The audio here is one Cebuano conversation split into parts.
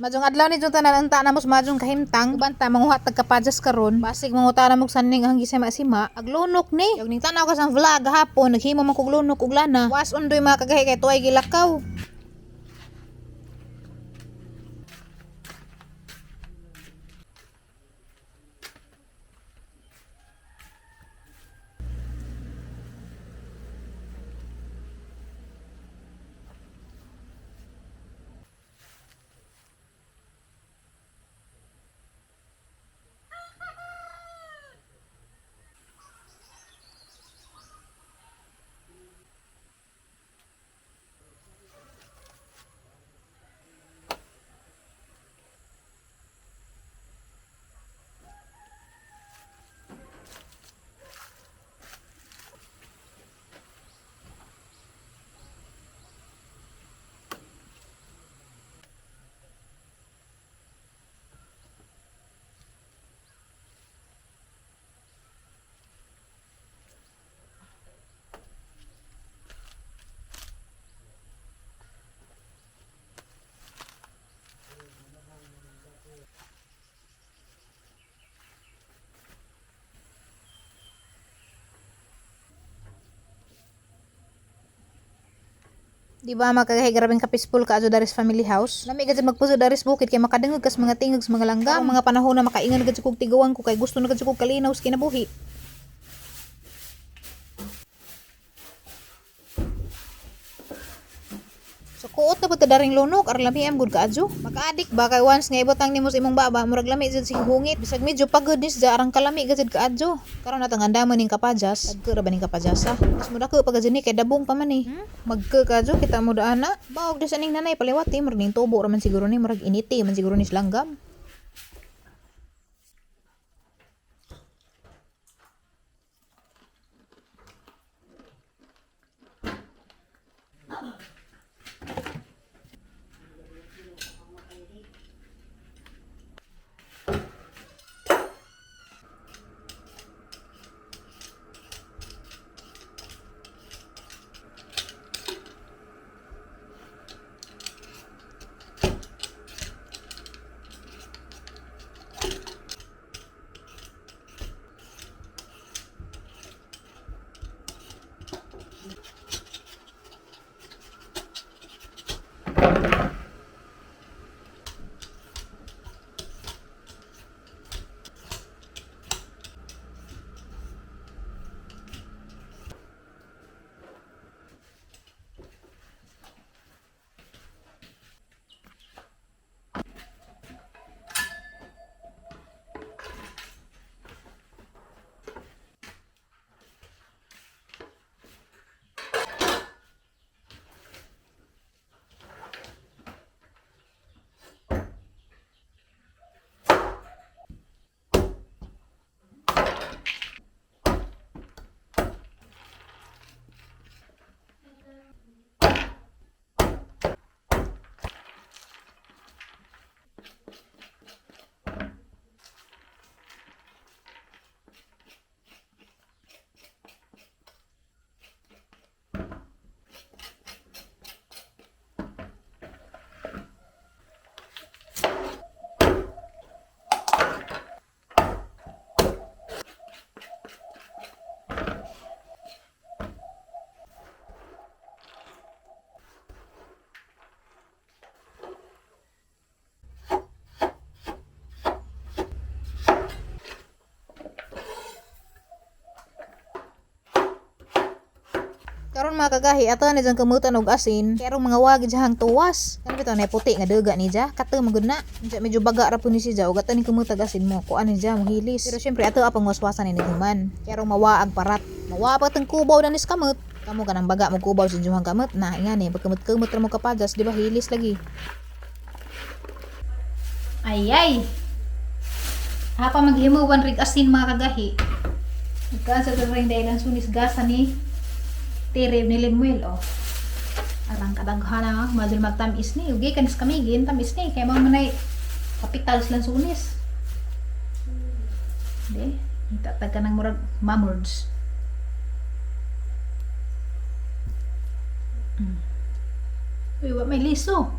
Maayong adlaw ni jud tanan, unta na mos maayong kahimtang. Uban ta manguha tag kapadyas karon. Basig manguta na mog saning ang gisima-sima. Aglunok ni. Yung ning tanaw ka sang vlog gahapon naghimo man kog lunok ug lana. Was undoy mga kagahi kay tuay gilakaw. Di ba makagahi grabeng ka peaceful ka adto daris family house? Lami gud magpuso daris bukid kay makadungog kas mga tingog sa mga langgam. Mga panahon na makaingon gud kog tiguang ko kay gusto na gud kog kalinaw sa kinabuhi. So kuot na pud ta daring lunok aron lami am gud kaadyo. Makaadik ba kay once nga ibutang nimo sa imong baba murag lami jud si hungit. Bisag medyo pagod ni siya arang kalami gud jud kaadyo. Karon atong andamon ning kapadyas, dagko ra ba ning kapadyasa? Mas mudako pa gud ni kay dabong pa man eh. Magka kaadyo kita mo daan na. Baog di sa ning nanay paliwati murag ning tubo ra man siguro ni murag initi man siguro ni langgam. Karon mga kagahi ato na diyang kamutan og asin kay arong mga wagi diyang tuwas. Kan bitaw na puti nga duga ni dya kato magud na. Unsa medyo baga ra pud ni siya ug ato ni kamutag asin mo kuan ni dya mohilis. Pero syempre ato apang waswasan ni naghuman. Kay arong mawaag parat. Mawa pa tang kubaw na nis kamot. Kamo kanang baga mo kubaw sa inyong kamot na ingani pagkamot-kamot ra mo kapadas di ba hilis lagi. Ay ay. Hapa maghimuwan rig asin mga kagahi. Nagkaan sa rin dahil ang sunis gasa ni Tirib ni Lemuel, oh. Arang kadaghana, madul magtamis ni. Ugi, kanis kamigin, tamis ni. Kaya mga manay, kapital silang sunis. Hindi, itatag ka ng murag mamords. Uy, wa may liso.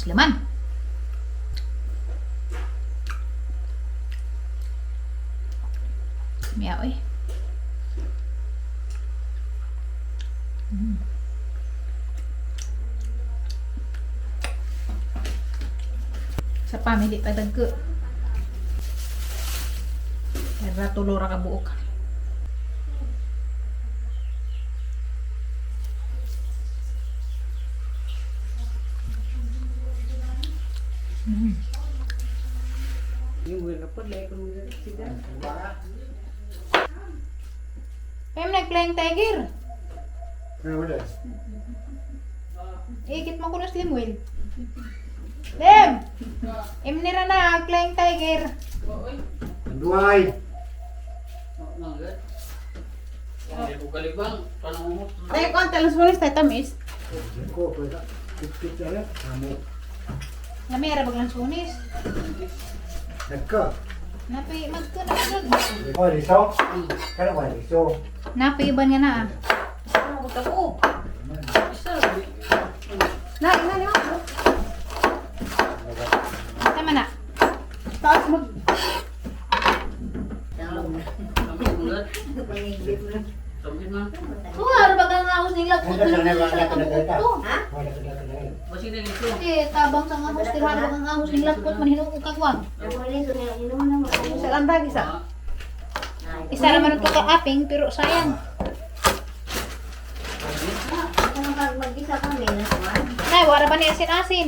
Mas laman. Miyaw eh. Sa family pa dagko. Pero tulo ra ka buok. Pem nag-playing tiger. Wala. Ikit mo ko na slim wheel. Lem! Imnira na, playing tiger. Duay. Tayo ko ang talas tayo tamis. Ko pwede. Pit na amo. Lamera baglang sunis. Nagka. Napi, magko na agad. Ko liso. Kana ko liso. Napi, iban nga na ah. Na, ina niyo. Tama na. Taas mag. Kuha, ano ba kang ahos ng lagkot Wala na ka na sa wala ka na kabuok to? Wala ka na ka. Eh, tabang sa ahos, tira ba kang ahos ng lagkot, manhinog og kagwang. Sa landag isa. Isa naman ito ka-aping, pero sayang. Mag-isa kami, nasuwan. Nay, wala ba ni asin-asin?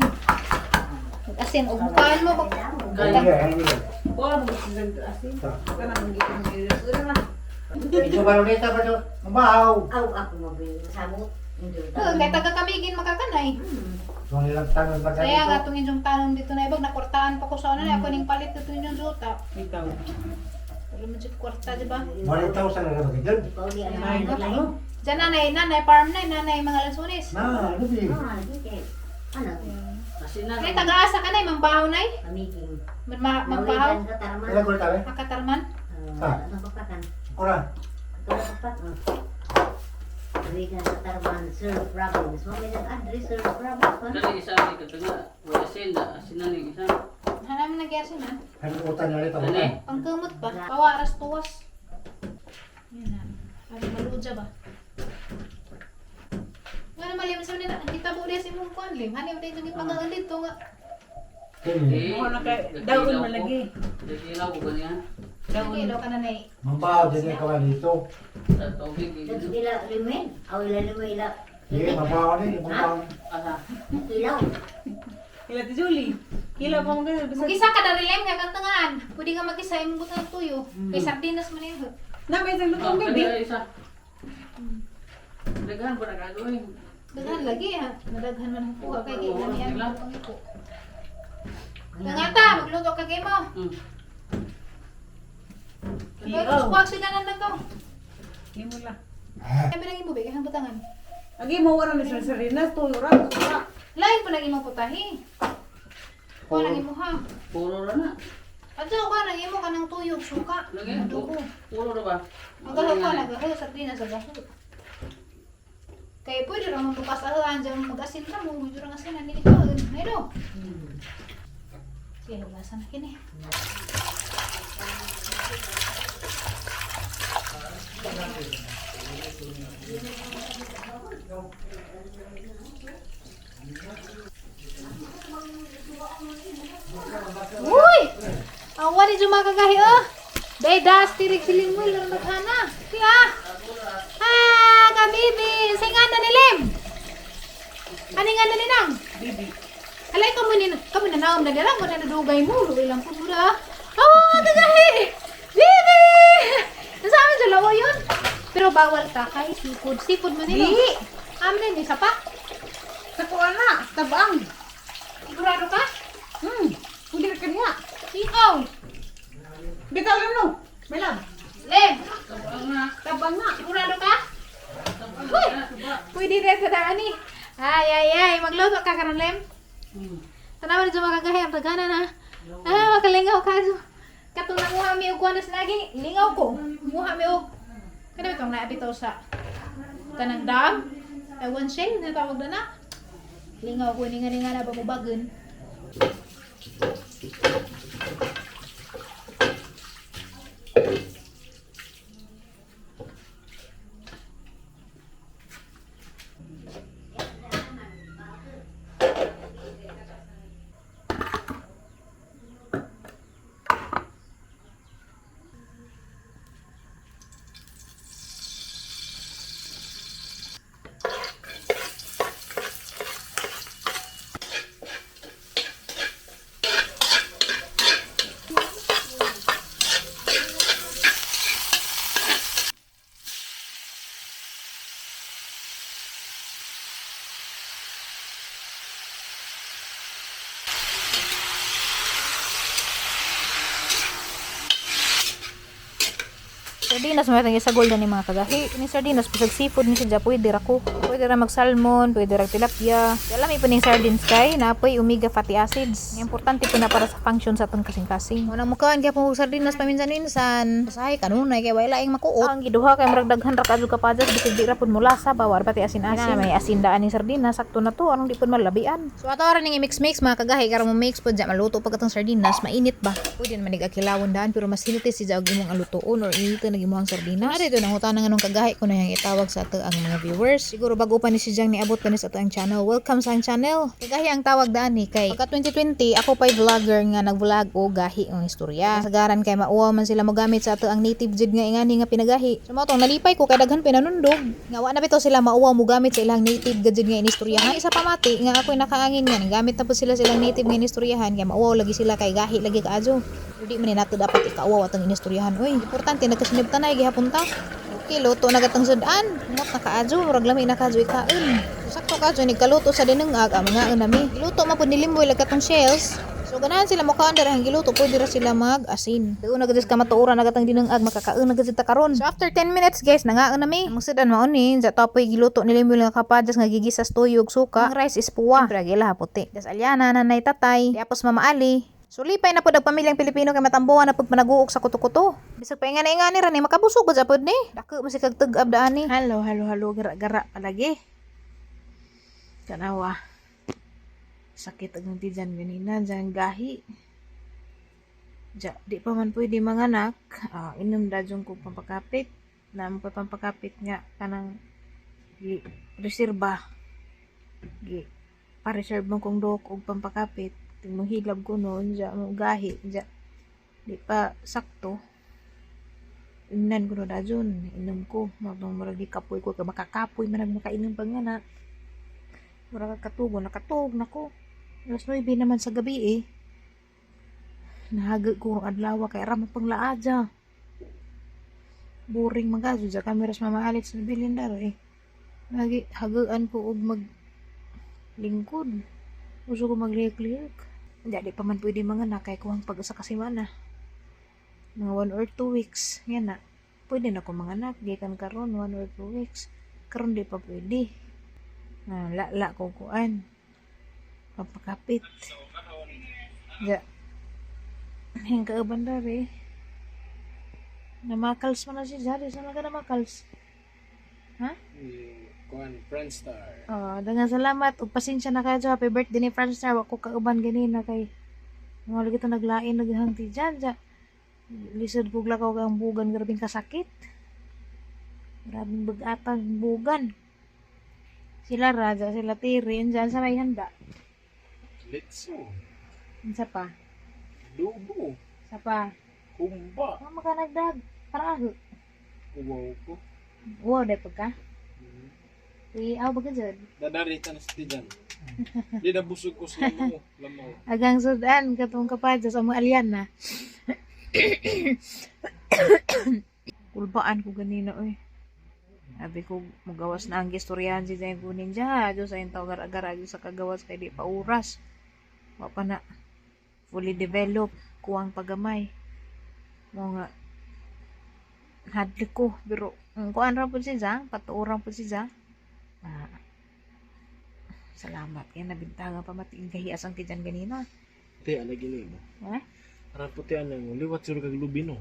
Asin, og mukhaan mo. Wa mo asin. Kana mag-itin. na. Ito baloneta pa to. Mabaw. Aw, ako mabili. Masabot. Eh, kay taga kamigin makakanay. So nilang tanong pa Kaya nga itong inyong tanong dito na ibag, nakwartaan pa ko sa una na ako ning palit dito inyong juta. Ikaw. Wala man siya kwarta, di ba? 1,000 na naman dyan. Ikaw di alam ang Diyan nanay, nanay farm na, nanay mga lansunis. Na, ano bi? Ah, di Ano? Kaya taga-asa ka na, mambahaw na Pamiging. Mambahaw, Nawigan ka tarman. Kailan ko na tabi? makatarman. Ah, ano papakan? Kura. Ito papak. Nawigan ka tarman, Sir Province. Mo may nag-address Sir Province. Dali isa ni katunga. Wala asin na asin na ni isa. Hanap mo nagyasin ha. Ano utan na rin Dali. Pangkamot pa. Pawa, aras tuwas. Yan na. Ano maludya ba? Nga naman lim, sa nila, kita mo ulit sa imong kuan lim. Hani mo dito gipangangan dito nga. Kini. Mo na kay daon malagi. Dagilaw ko ganyan. Daon. Ilaw ka na na eh. Mabaw dyan ka dito. Sa tubig. Tapos ila limen. Aw ila limo ila. Eh, mabaw ni, mabaw. Asa. Ilaw. Ila ti Julie. Kila pa mo ganun. Basta Mag-isa ka na rin lim, nga kantangan. Pwede ka mag-isa imong butang ng tuyo. Kay sardinas man yun. na may isang lutong Dali gabi. isa. Daghan pa na gagawin. Daghan lagi ha. Nadaghan man ang kuha kay gilami ang pangiko. Nangata, magluto ka kay mo. Ilaw. Squawk sila nang nagaw. Imo la. Kaya ba nang imubig ang butangan? Agi mo wala na sa sardinas tuyo ra. Suka. Lain pa nang imong putahi. Kuha nang imo ha. Puro ra na. Adto kuha nang imo kanang tuyog suka. Lagi. Aduko. Puro ra ba? Ang gaho ka nagaho sardinas sa gaho. Kay pwede ra man bukas ahan dyan mag-asin ra mo, medyo ra asin ani ito. Naido. Sige, hugasan na kini. Uy! Awa ni Jumakagahi oh! Day das tirig siling mo lang naghana. Tiya. Ah, kabibi, singa na nilim. Ani nga na ninang? Bibi. Alay kamo ni kamo na naom na dira mo na nadugay mo luwi lang pud mo da. Oh, kagahi. Bibi! Nasa amin sa lawa yun. Pero bawal ka kay seafood. Seafood man nilo. Di. Amin isa pa. Sa kuha na, tabang. Sigurado ka? Pwede ra kaniya. Ikaw. Bitaw lang no. May lab. Lem, Tabang na. sigurado ka? Uy, pwede rin sa daan eh. Ay, ay, ay. Magluto ka karon, Lem. Tanawa na makagahi ang tagana na. Ah, makalingaw ka. Katong nanguha mi og kuha na sa lagi, lingaw ko. Muha mi og kana bitong naabitaw sa kanang dam. Ewan shell na tawag na na. Lingaw ko ni nga ni nga na bamubagon. Sardinas mo itong isagol na ni mga kagahi. Ni sardinas bisag seafood ni siya pwede ra ko. Pwede ra mag salmon, pwede ra tilapia. Alam po ning sardines kay napoy omega fatty acids. Ang importante po na para sa function sa atong kasing-kasing. Unang mukaan kaya po sardinas paminsan-minsan. Basahay kanunay kay wala ing makuot. Ang giduha kay murag daghan ra kaadto kapajas bisag di ra pud mulasa ba war pati asin-asin. May asin daan ning sardinas sakto na to anong di pud malabian. So ato ra ning i-mix-mix mga kagahi karon mo mix pud ja maluto pag atong sardinas mainit ba. Pwede naman nigakilawon daan pero mas healthy si ja og imong alutoon or inito nag imong sardinas. Ano dito nangutana nga nung kagahi ko na yang itawag sa ato ang mga viewers. Siguro bago pa ni si Jang niabot pa ni sa ato ang channel. Welcome sa ang channel. Kagahi ang tawag daan ni kay pagka 2020 ako pa'y vlogger nga nag-vlog o gahi ang istorya. Kasagaran kay mauwaw man sila mogamit sa ato ang native jud nga ingani nga pinagahi. So mao tong nalipay ko kay daghan pinanundog. Nga wa na bitaw sila mauwaw mogamit sa ilang native gud nga inistoryahan. Isa pa mati nga ako'y nakaangin nga gamit na po sila silang native nga inistoryahan kay mauwaw lagi sila kay gahi lagi kaajo. Pero di man ni nato dapat ikauwaw atong inistoryahan oy. Importante nagkasinibtan na gihapon ta. Okay, luto na gatang sudan. Mot na kaadyo, murag lami na kaadyo ikaon. So, sakto kaadyo ni kaluto sa dinengag ang mga nami. Giluto man pud ni Limboy lag katong shells. So ganahan sila mukaan dira ang giluto pwede ra sila mag asin. Doon na gud ka matuoran na gatang dinengag makakaon na gud ta karon. So after 10 minutes guys, nangaon na mi. Ang sudan mao ni, sa topoy giluto ni Limboy nga kapadyas nga gigisas tuyo ug suka. Ang rice is puwa. Siyempre ang ila puti. Das alyana nanay tatay, diapos mama Ali. So lipay na pud ang pamilyang Pilipino kay matambuan na pud panaguok sa kuto-kuto. Bisag pa nga ni ra ni makabusog gud sa pud ni. Dako man si kag tug-ab daan ni. Halo, halo, halo, gara-gara palagi. Kanawa. Sakit ang tiyan ganina, dyan gahi. Ja, di pa man pwede manganak. Ah, inom dadyong ko pampakapit. Namo pa pampakapit nga kanang gi reserba. Gi pa-reserve mo kong dok og pampakapit. Tingmo hilab ko noon, ja mo gahi, ja. Di pa sakto. Ingnan ko no dajon, inom ko. Mao murag di kapoy ko kay makakapoy man ag makainom pa nga na. Murag katugo, nakatug nako. Alas 9 naman sa gabi eh. Nahagi ko ang adlaw kay ra man pang laadya. Boring man kaso sa kameras mamaalit sa bilin daro eh. Lagi hagaan ko og mag lingkod. Gusto ko maglihik-lihik. Hindi, di pa man pwede mga na kay kuhang pag usa ka semana. Mga 1 or 2 weeks. Yan na. Pwede na ko mga anak. Gikan karon 1 or 2 weeks. Karon di pa pwede. Ah, la la ko kuan. Papakapit. Ja. Ang kauban dari. Namakals man na si Jari. Saan ka namakals? Ha? Kuan Friendstar. Oh, daghang salamat ug pasensya na kayo. Happy birthday ni Franstar. Wa ko kauban ganina kay mga lagi to naglain naghang ti dyan. Ja. Lisod kog lakaw kang bugan grabing kasakit. Grabing bagatang bugan. Sila Raja, sila Tiri, andyan sa may handa. Litso. Unsa pa? Dubo. Sa pa? Kumba. Mga makanagdag. Paraho. Uwaw ko. Wow, dahil pagka. Uy, aw baga dyan. Dadari ka na sa tiyan. Di na busog ko sa lamaw. Lamaw. Agang sudan, katong kapadya sa mga alyan na. Kulbaan ko ganina, oy. Sabi ko, mugawas na ang gistoryahan si Zayn Kunin dyan. Diyos ay tao gara-gara sa kagawas kay di pa oras. Wa pa na fully develop kuwang pagamay. Mga hadli ko pero ang kuan ra pud si Zang, patuoran pud si Zang. Ah, salamat kay nabintangan pa mating gahias ang tiyan ganina. Te, alagi ni mo. Ha? Aran puti ano mo. Liwat sure kag lubi no.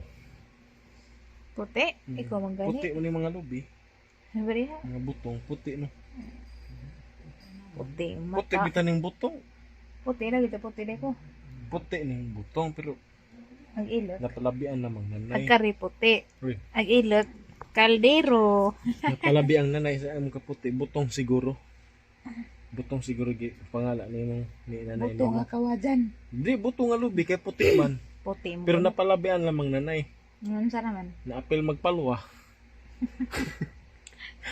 Puti, ikaw man gani. Puti mo ni mga lubi. Bari ha. Mga butong. Puti no. Puti Puti mata. bitan ning butong. Puti na gito, puti na ko. Puti ning butong pero Ang ilok. napalabian namang Ang nanay. kari puti. Uy. Ang ilok, kaldero. Napalabi ang nanay sa among kaputi. Butong siguro. Butong siguro gi pangalan ni mong ni nanay Buto nimo. nga kawajan. Di butong nga lubi kay puti man. Puti mo. Pero napalabian lamang nanay. Ngayon sa naman. Naapil magpalwa.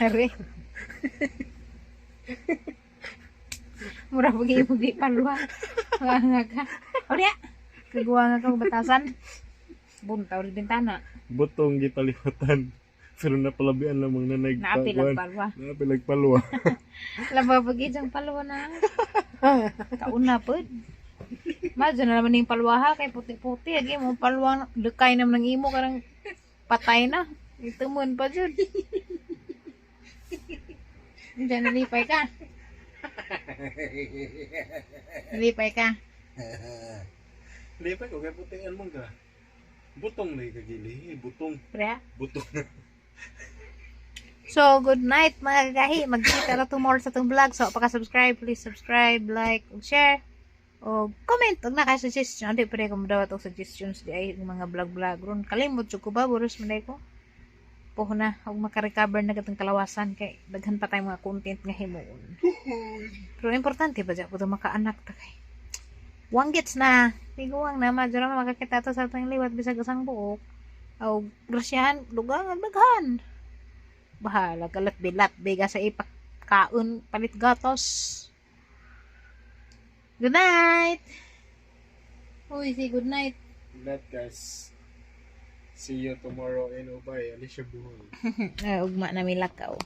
Are. Mura pag imo di palwa. Nga ka. Orya. Kagawa nga ka og batasan. Buntaw rin bintana. Butong gipaliwatan. Pero napalabian lamang nanay. Naapil ang palwa. Naapil agpalwa. Laba pag ijang palwa na. Kauna pod. Madyo na naman yung palwa ha kay puti-puti agi mo palwa lekay naman ng imo karang patay na. Itumon pa jud. Diyan nalipay ka. Nalipay ka. Lipay ko kay putian man ka. Butong na kagili, butong, Pre. butong. So, good night mga kagahi. Magkita na tomorrow sa itong vlog. So, paka-subscribe, please subscribe, like, ug share. O comment og na kay suggestion. Di pwede ko madawat og suggestions di ay mga vlog-vlog ron. Kalimot jud ko ba boros man day ko. Puho na og maka-recover na katong kalawasan kay daghan pa tayong mga content nga himuon. Pero importante ba jud ko makaanak ta kay. Wanggits na. Tiguang na madyo na makakita to sa atong liwat bisag usang buok. Og grasyahan dugangan daghan. Bahala kalat bilat biga sa ipakaon palit gatos. Good night. Uy, say good night. Good night, guys. See you tomorrow in Ubay, Alicia Buhol. Ay, ugma na milakaw.